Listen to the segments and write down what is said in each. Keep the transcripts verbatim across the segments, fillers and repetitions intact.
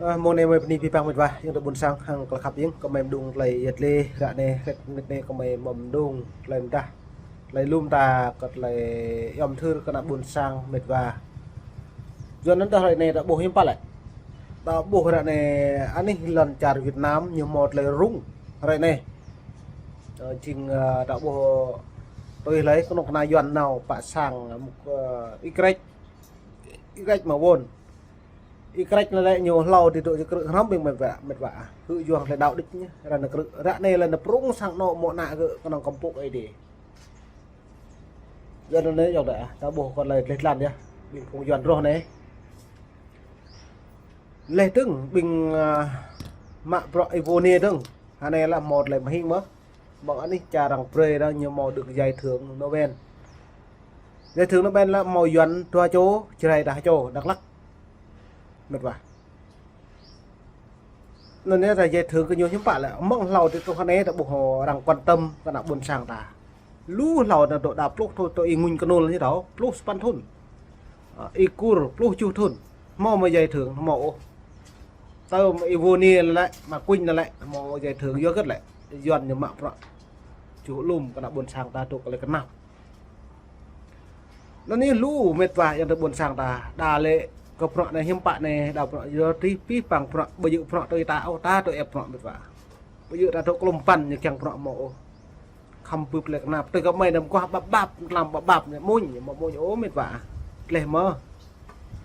Ơ, mơ̆ng anai mơi bơni pih păng mĕt wa, ayŏng adơi ƀuôn sang hăng tơlơi khăp jing, kơmơi mơdung tơlơi yet lê, ră anai, hrĕt mơnit anai kơmơi mơ̆ mơdung tơlơi mơdah, tơlơi lum ta, kơ tơlơi yom thưr kơ ană ƀuôn sang mĕt wa. Yua anŭn ta hrơi anai ta ƀuh hiư̆m pă lĕ. Ta ƀuh ră anai anih lŏn čar Việt Nam ñu hmâo tơlơi rŭng hrơi anai. Ơ, jing, ơ, ta ƀuh tui hlơi kơnuk kơna Yuan nao pă sang, ơ, Y-Krêč, Y-Krêč mă wôn. Y-Krêč anŭn lĕ ñu hlâo ti dŏ či krư̆ hrŏm ƀing mĕt wa, mĕt wa. Hư̆ yuang tơlơi đaŏ đĭč ñu, ră anai krư̆. Ră anai lĕ ñu prŭng sang anŏ mơ̆ ană gơ̆ kơnơ̆ng kơmpuk Ơi Adai. Yua anŭn anai yŏng đa, ta ƀuh kơ tơlơi gleh glan yơh. Ƀing phung Yuan rŏh anai. Leh dơ̆ng, ƀing, ơ, mă bruă Y-Wô Niê dơ̆ng. Hơnai lĕ hmâo tơlơi mơhing mơ̆. Mơ̆ng anih čar arăng brơi đa ñu hmâo được giải thưởng Nobel. Giải thưởng Nobel lĕ hmâo Yuan dua čô, Jrai đa čô, Đắk Lắk. Mĕt wa. Anŭn yơh ta giải thưởng kơ ñu hiư̆m pă lĕ. Mơ̆ng hlâo ti truh hơnai ta ƀuh arăng quan tâm kơ ană ƀuôn sang ta. Lu hlâo anŭn dŏ đa pluh thŭn tơ ih ngŭn kơnŭl ñu thâo, pluh sapăn thŭn. Ơ, Y-Kur pluh tơjuh thŭn. Hmâo mơ̆ giải thưởng, hmâo ôh. Tơ mơ̆ Y-Wô Niê lĕ, mă Kuñ lĕ, hmâo giải thưởng yua hơget lĕ. Yuan ñu mă bruă čuh lum kơ ană ƀuôn sang ta dŏ kơ lĕ kơnap. Anŭn anai lu mĕt wa ayŏng adơi ƀuôn sang ta, đa lĕ kơ bruă anai hiư̆m pă anai, đa bruă yua tih pih păng bruă, ƀu djơ̆ bruă tui ta ôh, ta tui ĕp bruă mĕt wa. Ƀu djơ̆ ta dŏ klŏm păn ñu kiăng bruă mơ̆ ôh. Khăm bưp lĕ kơnap, tui kơ mơi anăm kuah ƀap ƀap, tlam ƀap ƀap ñu muñ, mơ̆ muñ ôh mĕt wa. Gleh mơ̆.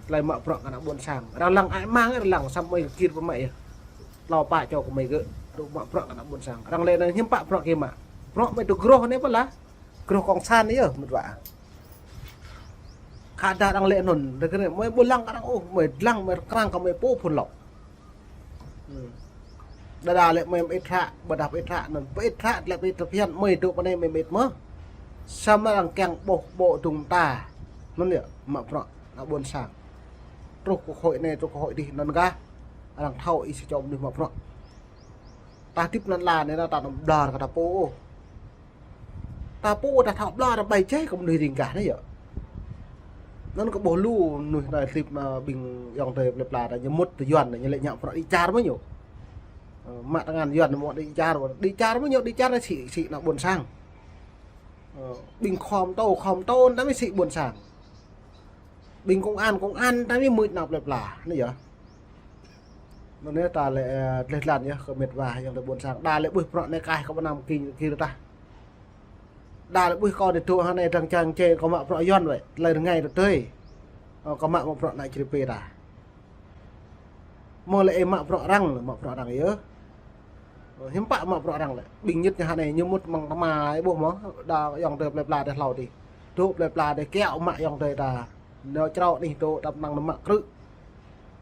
Tơlơi mă bruă kơ ană ƀuôn sang. Arăng lăng ai mang, arăng lăng samơ̆ mơi kir pơmă yơh. Hlâo pă čô kơ mơi gơ̆, dŏ mă bruă kơ ană ƀuôn sang. Arăng lĕ anai hiư̆m pă bruă kơ mă. Bruă mơi tŭ groh anai pơlah. Groh kông san yơh, mĕt wa. Khă dah arăng lĕ anŭn, rơkơnê, mơi ƀu lăng kơ arăng ôh, mơi lăng, mơi krăng kơ mơi pô phŭn lŏ. Hmm. Đa đa lĕ mơi mơit hră, ƀôdah mơit hră anŭn, mơit hră lĕ mơit tơphiăn, mơi dŏ pơ anai mơi mơit mơ̆. Samơ̆ arăng kiăng ƀuh ƀô̆ dŭng ta. Anŭn yơh, mă bruă, ană ƀuôn sang. Truh kơ hội anai, truh kơ hội adih, anŭn gah. Arăng thâo ih sa čô mơnuih mă bruă. Ta hơdip anăn ala anai, ta anăm ƀlŏr kơ ta pô ôh. Ta pô ta thâo ƀlŏr ƀai jai kơ mơnuih ring gah anai yơh. Anŭn kơ ƀuh lu mơnuih anai hơdip anai ƀing ayŏng adơi plơi pla ta ñu mŭt tơ Yuan anai ñu lĕ ñă bruă đĭ čar mơ̆ ñu. Ơ, mă tơngan Yuan mơ̆ đĭ čar, đĭ čar mơ̆ ñu, đĭ čar anai sĭ, sĭ ană ƀuôn sang. Ơ, ƀing khŏm tô, khŏm tô ta mơ̆ sĭ ƀuôn sang. Ƀing công an, công an ta mơ̆ mưč ană plơi pla anai yơh. Anŭn anai ta lĕ, ơ, gleh glan yơh kơ mĕt wa ayŏng adơi ƀuôn sang. Đa lĕ ƀuh bruă anai kaih kơ ƀơ năm kir, kir tah. Đa lĕ ƀuh kơ anai dŏ hơnai dăng čang čê kơ mă bruă Yuan wơ̆t. Tơlơi rơngai tơdơi. Ơ, kơ mă mă bruă ană Jrai pê ta. Mơ̆ lĕ ih mă bruă arăng, mă bruă arăng yơh. Ơ, hiư̆m pă mă bruă arăng lĕ. Ƀing ñit ñu hơnai ñu mŭt mơ̆ng tơma ih ƀuh mơ̆. Đa ayŏng adơi plơi pla adih hlâo adih. Dŏ plơi pla adih kiaŏ mă ayŏng adơi ta. Nao črâo anih dŏ tăm năng nao mă krư̆.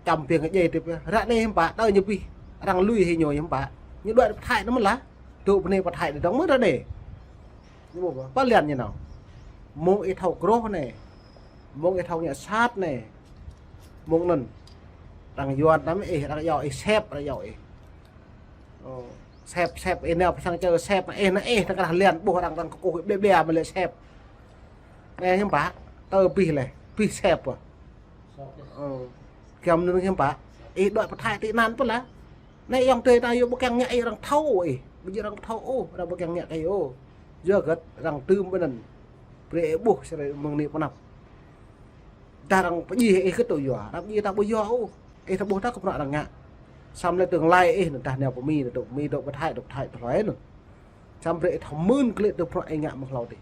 Čăm ƀing kơ djai tĭp yơh. Ră anai hiư̆m pă, tơl ñu pih. Arăng lui hĭ ñu hiư̆m pă. Ñu đuaĭ pơ Thái anŭn mơ̆ lah. Dŏ pơ anai pơ Thái anai dơ̆ng mơ̆ ră anai. Ñu ƀuh pơ, pơ lian ñu nao. Mơ̆ng ih thâo groh anai. Mơ̆ng ih thâo ngă sat anai. Mơ̆ng anŭn. Arăng Yuan tăm ih, arăng iâu ih sep, arăng iâu ih. Ơ, sep, sep, ih nao pơ sang čơ sep, ih nao ih, tơkrah lian, ƀuh arăng, arăng kơkuh ih ƀlĕ ƀlĕ mơ̆ lĕ sep. Anai hiư̆m pă, tơl pih lĕ, pih sep ôh. Ơ, kiăng anŭn hiư̆m pă, ih đuaĭ pơ Thái tị nạn pơ lah. Anai ayŏng adơi ta yua ƀu kiăng ngă ih arăng thâo ih, ƀu djơ̆ arăng thâo ôh, arăng ƀu kiăng ngă kơ ih ôh. Yua hơget arăng tơm ƀơi anŭn. Brơi ih ƀuh sơrơi mơ̆ng anai pơ anăp. Dah arăng pơdjai ih kơ tŭ yua, arăng pơdjai ta ƀu yua ôh. Ih ta ƀuh ta kơ bruă arăng ngă. Samơ̆ lĕ tương lai ih anŭn dah nao pơ Mi, dŏ pơ Mi, dŏ pơ Thái, dŏ pơ Thái tơlơi anŭn. Samơ̆ brơi ih thâo mơ̆n klĕ tơ bruă ih ngă mơ̆ng hlâo adih.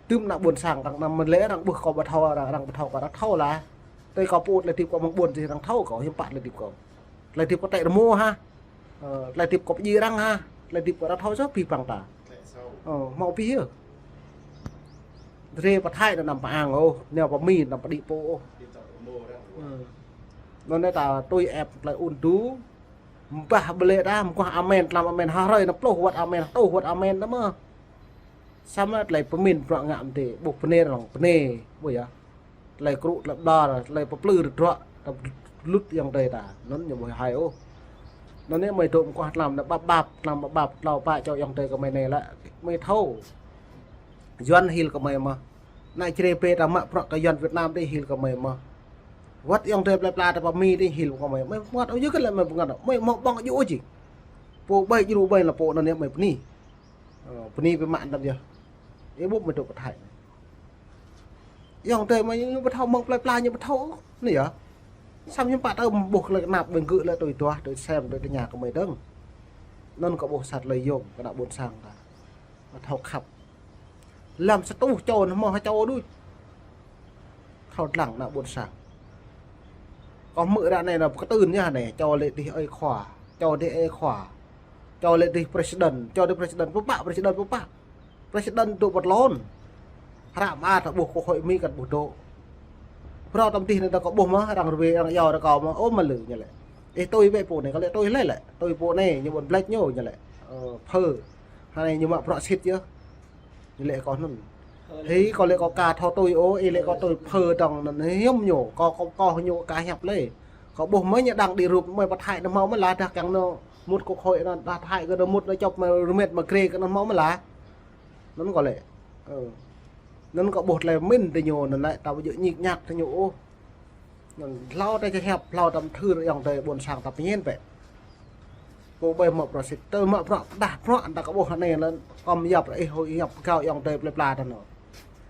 Tơm ană ƀuôn sang arăng anăm mơ̆n lĕ arăng ƀuh kâo ƀu thâo, arăng, arăng ƀu thâo kâo, arăng thâo lah. Tơl kâo pô tơlơi hơdip kâo mơ̆ng ƀôn adih arăng thâo kâo, hiư̆m pă tơlơi hơdip kâo. Tơlơi hơdip kâo tĕ rơmô hă. Ơ, tơlơi hơdip kâo pơdjai arăng hă. Tơlơi hơdip kâo arăng thâo yơh pih păng ta. Ơ, hmâo pih yơh. Drơi pơ Thái anŭn anăm pơang ôh, nao pơ Mi anăm pơđĭ pô ôh. Ơ. Anŭn anai ta tui ĕp tơlơi ŭn tŭ. Ƀah ƀlĕ ta, mơkuah amen, tlam amen, ha hrơi anŭn pluh wơ̆t amen, rơtuh wơ̆t amen ta mơ̆. Samơ̆ tơlơi pơmĭn bruă ngă mơ̆n tĕ, ƀuh bơnê arăng bơnê, ƀuh yơh. Tơlơi krŭ, tơlơi ƀlŏr, tơlơi pơplư tơdruă, ta lŭt ayŏng adơi ta, anŭn ñu ƀu hai ôh. Anŭn anai mơi dŏ mơkuah tlam anŭn ƀap ƀap, tlam ƀap ƀap, hlâo pă čô ayŏng adơi kơ mơi anai lĕ, mơi thâo. Yuan hil kơ mơi mơ̆. Ană Jrai pê ta mă bruă kơ Yuan Việt Nam adih hil kơ mơi mơ̆. Wăt ayŏng adơi plơi pla ta pơ Mi dih hil kơ mơi. Mơi pơngăt ôh, yua kơ lĕ mơi pơngăt ôh. Mơi mơ̆ ƀơ̆ng djơ̆ ôh jing. Pô ƀai djru ƀai lĕ pô anŭn yơh mơi bơni. Ơ, bơni pơmă anŭn yơh. Ih ƀuh mơi dŏ pơ Thái. Ayŏng adơi mơi ñu ƀu thâo mơ̆ng plơi pla ñu ƀu thâo. Anai yơh. Samơ̆ hiư̆m pă ta ƀuh kơ lĕ kơnăp ƀing gơ̆ lĕ tui tuah, tui sem, tui tơña kơ mơi dơ̆ng. Anŭn kâo ƀuh sat lơi yôm kơ ană ƀôn sang ta. Thâo khăp. Lăm sa tuh čô anŭn mơ̆ ha čô đôč. Thâo dlăng ană ƀôn sang. Kâo hmư̆ ră anai nao pơkơtưn yơh anai, čô lĕ dih ơi khua, čô dih ơi khua, čô lĕ dih president, čô dih president pơpă, president pơpă. President dŏ pơ tlôn. Hră mơar ta ƀuh quốc hội Mi kăn ƀuh dŏ. Phrâo tơm dih anai ta kâo ƀuh mơ̆, arăng rơwe, arăng iâu ta kâo mơ̆, ơ mă lư ñu lĕ. Ih tui bĕ pô anai, kâo lĕ tui hlơi lĕ. Tui pô anai, ñu ƀuăn blĕč ñu, ñu lĕ. Ơ, phơ. Hơnai ñu mă bruă sĭt yơh. Ñu lĕ kâo anŭn. Hĭ kâo lĕ kâo ka thâo tui ôh, ih lĕ kâo tui phơ dơ̆ng anŭn hiư̆m ñu, kâo, kâo, kâo ñu ka hiăp lĕ. Kâo ƀuh mơ̆ ñu đăng đi rup mơi pơ Thái anŭn hmâo mơ̆ lah dah kiăng nao mŭt quốc hội anŭn, dah Thái kơ nao mŭt nao čŏp mơi rơmet mơi grê kơ anŭn hmâo mơ̆ lah. Anŭn kâo lĕ. Ơ. Anŭn kâo ƀuh tơlơi mĭn tơ ñu anŭn lĕ, ta ƀu djơ̆ ñik ñak tơ ñu ôh. Anŭn hlâo ta či hiăp, hlâo ta mơthưr ayŏng adơi ƀôn sang ta pơñen bĕ. Pô ƀai mă bruă sĭt, tơ mă bruă pơdah bruă ta kơ ƀuh anai lĕ, kâo mơyap ră ih hôi hiăp pơgao ayŏng adơi plơi pla ta nao.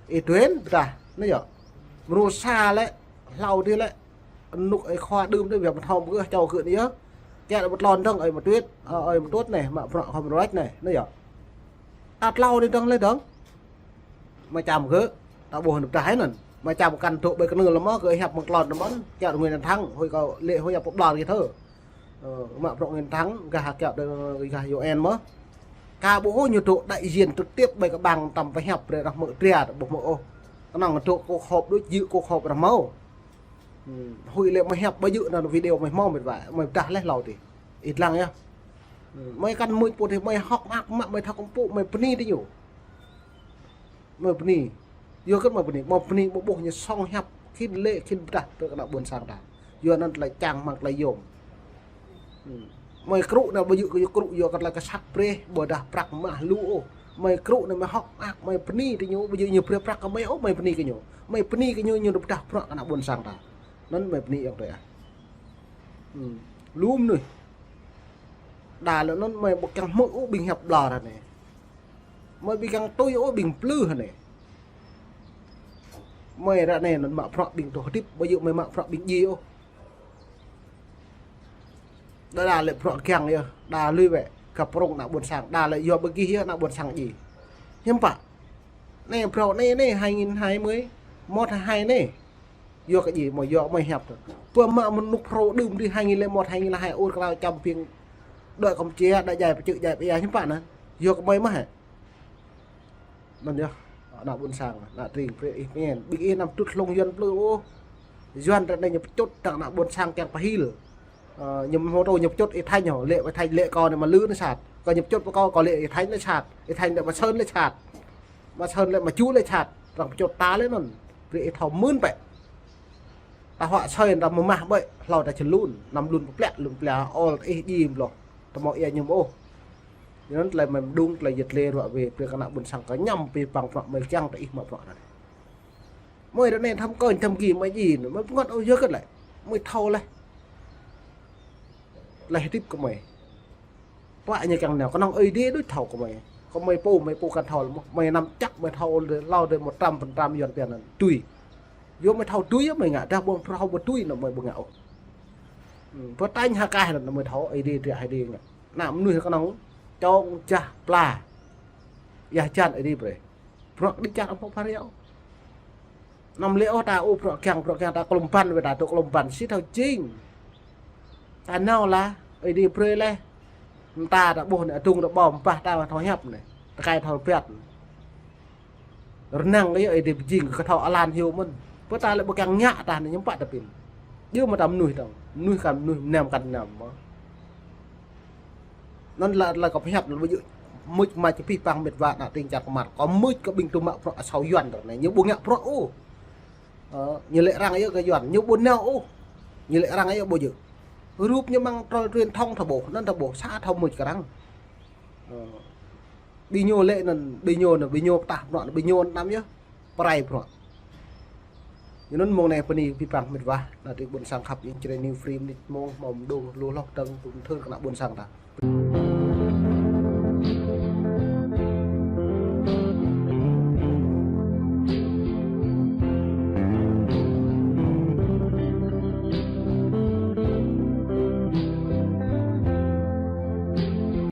Ih duen pơdah, anai yơh. Mrô sa lĕ, hlâo dih lĕ, anŭk ơi khua đưm dih, biă mă thâo mơ̆ gơ̆ čô gơ̆ anai yơh. Kiăng lĕ pơtlôn dơ̆ng ơi mă tuĕt, ơ, ơi mă tuĕt anai, mă bruă khŏm ruăč anai, anai yơh. Ta hlâo dih dơ̆ng lĕ dơ̆ng. Mơi čăm gơ̆, ta ƀuh anŭn pơdah anŭn. Mơi čăm kăn dŏ ƀơi kơnưl lăm mơ̆, gơ̆ hiăp mơ̆ng tlôn lăm mơ̆n, kiăng Nguyễn Thắng, hôi kâo lĕ hôi hiăp pơblor gitu. Ơ, mă bruă Nguyễn Thắng, gah kiăng đơ, gah U N mơ̆. Ka ƀuh ôh ñu dŏ đại diện trực tiếp ƀơi kơ ƀăng tăm pơhiăp brơi arăng hmư̆ dra, ƀuh mơ̆ ôh. Kơnơ̆ng dŏ cuộc họp đôč, dự cuộc họp arăng hmâo. Hm, hôi lĕ mơi hiăp ƀơi jơ̆ anŭn video mơi hmâo mĕt wa, mơi pơdah leh hlâo dih. Ih dlăng yơh. Hm, mơi kăn mưč pô dih, mơi hŏk mơak mă, mơi thâo kơmpŭ, mơi bơni tơ ñu. Mơi bơni. Yua kơ mơi bơni, mơi bơni ƀu ƀuh ñu sŏng hiăp khĭn lĕ khĭn pơdah tơ kơ ană ƀôn sang ta. Yua anŭn tơlơi čang hmang tơlơi yôm. Hm. Mơi krŭ anai ƀu djơ̆ kơ ñu krŭ yua kơ tơlơi kơsăk brơi, ƀôdah prăk mah lu ôh. Mơi krŭ anai mơi hŏk mơak, mơi bơni tơ ñu, ƀu djơ̆ ñu brơi prăk kơ mơi ôh, mơi bơni kơ ñu. Mơi bơni kơ ñu, ñu pơdah bruă kơ ană ƀôn sang ta. Anŭn mơi bơni ayŏng adơi ah. Hm. Lu mơnuih. Đa lĕ anŭn mơi ƀu kiăng hmư̆ ôh ƀing hiăp ƀlŏr anai. Mơi ƀu kiăng tui ôh ƀing plư anai. Mơi ră anai anŭn mă bruă ƀing tŏ hơdip, ƀu djơ̆ mơi mă bruă ƀing djai ôh. Đa đa lĕ bruă kiăng yơh, đa lui wĕ, gah prŏng ană ƀôn sang, đa lĕ yua ƀu gih yơh ană ƀôn sang djai. Hiư̆m pă. Anai phrâo anai anai, hai nghìn hai mươi, một hai hai anai. Yua kơ djai mơi, yua mơi hiăp tơ. Pơ mă mơnŭk phrâo đưm dih hai nghìn lẻ một, hai nghìn lẻ hai ur kơ lăi čăm ƀing đuaĭ Kampuchia, đa djai pơčư̆ djai pơia hiư̆m pă anŭn. Yua kơ mơi mơ̆ hă. Anŭn yơh, ană ƀôn sang, ană tring, brơi ih pơñen. Ƀing ih anăm tŭt hlŏng Yuan plư ôh. Yuan ră anai ñu pơčŭt dơ̆ng ană ƀôn sang kiăng pơhil. Ơ, ñu mơtô ñu pơčŭt ih Thanh hŏ, lĕ ih Thanh lĕ kâo anai mă lư anai sat. Kâo ñu pơčŭt pơ kâo, kâo lĕ ih Thanh anai sat. Ih Thanh lĕ mă Sơn anai sat. Mă Sơn lĕ mă Chu anai sat. Arăng pơčŭt ta lĕ anŭn. Brơi ih thâo mưn bĕ. Ta huă sơi ta mơmah ƀơi, hlâo ta čơlun, anăm lun pơplĕ, lun pơplĕ, ôl ih djai mlŏh. Ta hmâo ia ñu ôh. Yua anŭn tơlơi mơi mơđung, tơlơi yơh tơlơi ruă wĕ, brơi kơ ană ƀôn sang kơ ñăm pĭ păng bruă mơi kiăng ta ih mă bruă anŭn. Mơi ră anai thăm kơnh, thăm gih mơi djai, mơi pơngăt ôh yơh kơ lĕ. Mơi thâo leh. Leh hơdip kơ mơi. Pă ñu kiăng nao, kơnơ̆ng Ơi Adai đôč thâo kơ mơi. Kơ mơi pô, mơi pô kăn thâo lĕ mơ̆. Mơi năm chắc, mơi thâo lĕ, hlâo dih một trăm phần trăm Yuan pian anŭn. Tui. Yua mơi thâo tui yơh, mơi ngă dah ƀuh phrâo ƀu tui anŭn mơi ƀu ngă ôh. Hm, pơtañ hơkah anŭn mơi thâo, Ơi Adai, Ơi Adai ngă. Ană mơnuih kơnơ̆ng, čŏng jah pla. Yah jan Ơi Adai brơi. Bruă đĭ čar amăng phara yơh. Anăm lĕ ôh ta ôh bruă kiăng, bruă kiăng ta klŏm ƀăn wĕ ta dŏ klŏm ƀăn si thâo jing. Ta nao lah, Ơi Adai brơi leh. Mơta ta ƀuh anai adŭng ta ƀâo mơbah ta thâo hiăp anai. Tơkai thâo rơbat. Rơnăng kơ yơh Ơi Adai pơjing kơ thâo alan hyu mơ̆n. Pơ ta lĕ ƀu kiăng ngă ta anai hiư̆m pă ta pĭn. Djơ̆ mơ̆ ta mơnuih dơ̆ng. Mơnuih kăn mơnuih, mơnam kăn mơnam mơ̆. Anŭn lĕ, lĕ kâo pơhiăp lĕ ƀu djơ̆ mưč mač pĭ păng mĕt wa ană tring čar kơmăt. Kâo mưč kơ ƀing tŭ mă bruă asâo Yuan ră anai. Ñu ƀu ngă bruă ôh. Ơ, ñu lĕ arăng yơh kơ Yuan. Ñu ƀu nao ôh. Ñu lĕ arăng yơh ƀu djơ̆. Rup ñu mơ̆ng trôi truyền thông ta ƀuh. Anŭn ta ƀuh. Sa thâo mưč kơ arăng. Ơ. Ƀing ñu lĕ anŭn, ƀing ñu anŭn, ƀing ñu pơtah bruă anŭn, ƀing ñu anăm yơh. Pơrai bruă. Yua anŭn mông anai bơni abih bang mĕt wa, ană tring ƀuôn sang khăp, ing čơđai New Free mơnit mông, hmâo mơđung lu hloh tơ̆ng, tŭ mơthưr kơ ană ƀuôn sang ta.